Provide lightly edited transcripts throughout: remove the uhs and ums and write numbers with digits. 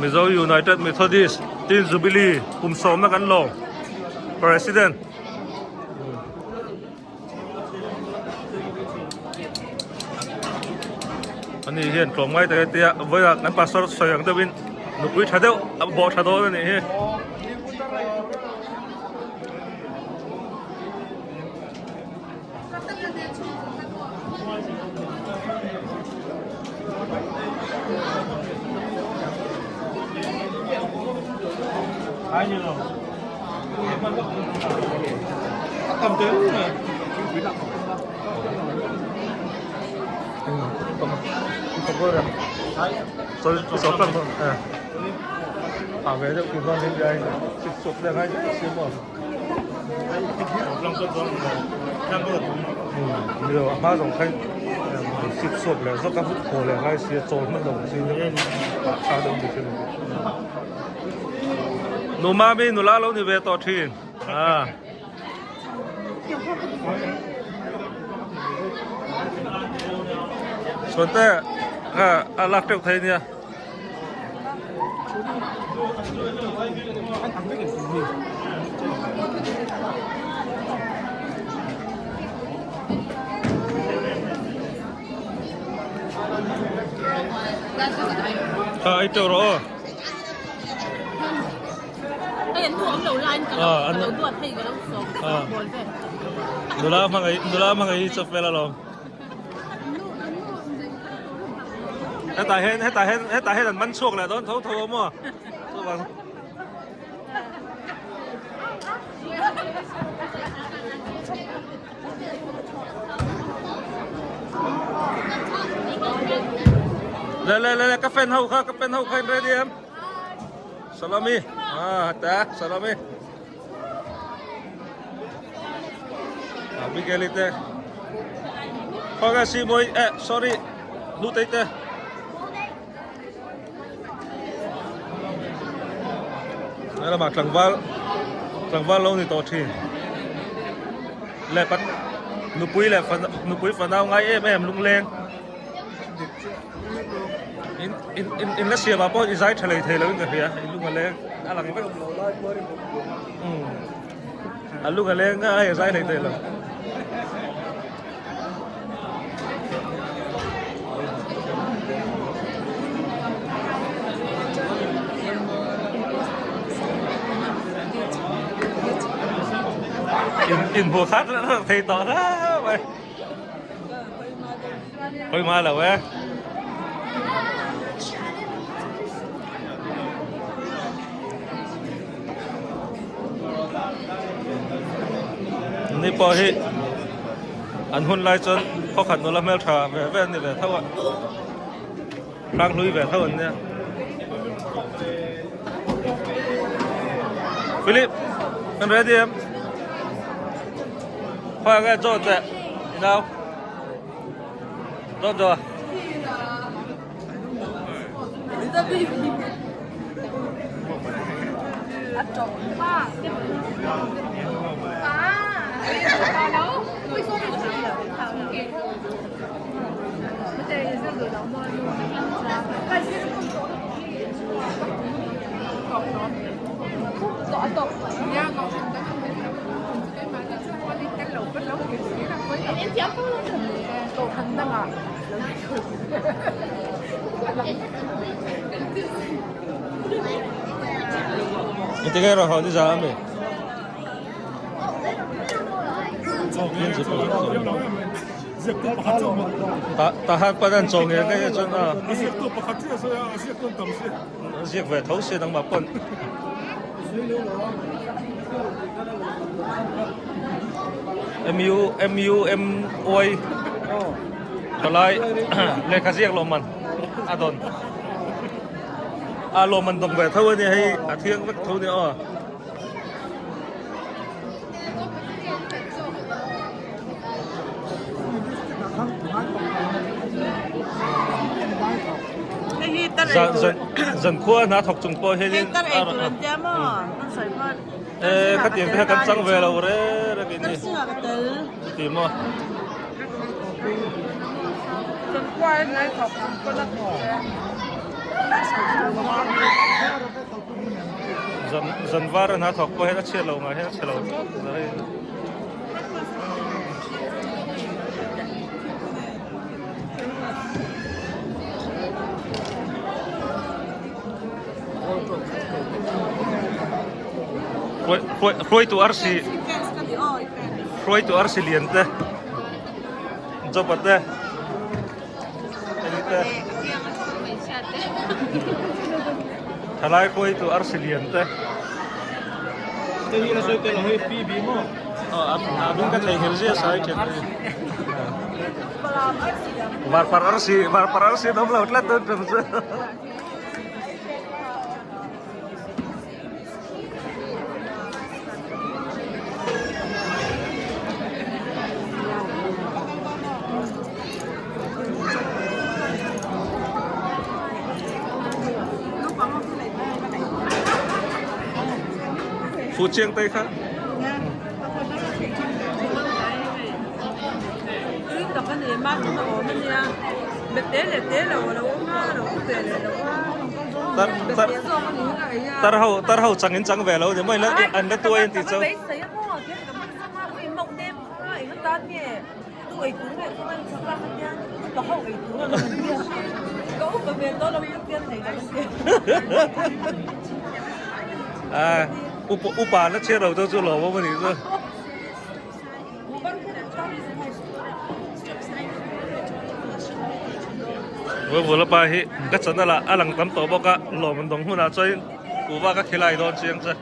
Mizo United Methodist Teen Jubilee kum sawmna kan lawm President Ani hian tlawm ngai tak e tia vawiah kan pastor sawi ang deuhin nupui tha deuh a bawh tha dawn a nih hi. A hma zawng khan sip suap leh zawk a vut haw leh ngai sia chawl hman lo si ah tha deuh ni thin nu mami nula lo ni ve tawh thin a Sawnte a lak teuh thei nia. Kha ei teuh rawh aw. Nula hmangaih nula hmangaih hi chawp vel alawm. Hetah hian hetah hian hetah hian an man chhuak leh dawn tho tho a maw chuvang Le le le le ka fan ho kha ka fan ho kha in ready em Salami ah ta salami Abigail te Khawnge si mawi eh sorry Nutei te He lamah tlangval tlangval lo ni tawh thin leh pat nupui leh nupui fanau ngai em em lungleng in in in in la siam ah pawh i zai tha lei thei lo in ka hria i lung a leng a lang vek a lung a leng a hei a zai hlei thei lo. In in hmuh khat thei tawh hle mai. Hoi ma lo e. Ni pawh hi an hun lai chuan khawkhat nula hmel tha ve ve an ni ve tho a hrang hlui ve tho an nia Philip kan ready em Khoa nge John te inau John John Engtin nge rawn haw ni zan ami? Tahan pan an chaw nge nge chuan a. Ziak ve tho sia nangmah pawn. M U M U M Y thalai lehkha ziak lawmman a dawn a lawmman dawng ve tho a ni hei a thiang vek tho a ni aw. Zan khua hna thawk chung pawh hianin e khatiang te kha kan chang ve lo re re kei ni chuti maw. Zan var a hna thawk pawh hian a chhiat loh ngai hian a chhe lo tlat mai. Hruaitu arsi hruaitu arsi lian te job a te hei te thalai hruaitu arsi lian te a bing ka theihnghilh zia sai thin varparh arsi varparh arsi an awm lo tlat dawn ṭum chu. Fu chiang tay kha. Tar ho tar ho chang in chang ve lo ni mai la an la tuai an ti chau. À, upa upa la chhiat lo chu chu lawm awm a nih chu. Vawivula pa hi ka channel ah a lang tam tawh bawk a lawm an dawng hunah chuan kuhva ka khilai dawn chiang che.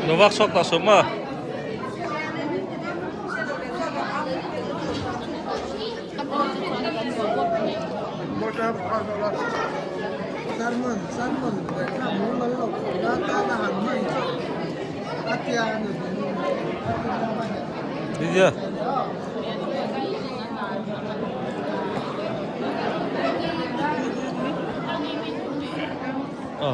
Lo vak chhuak ta sawm a. Đi chưa? Ờ.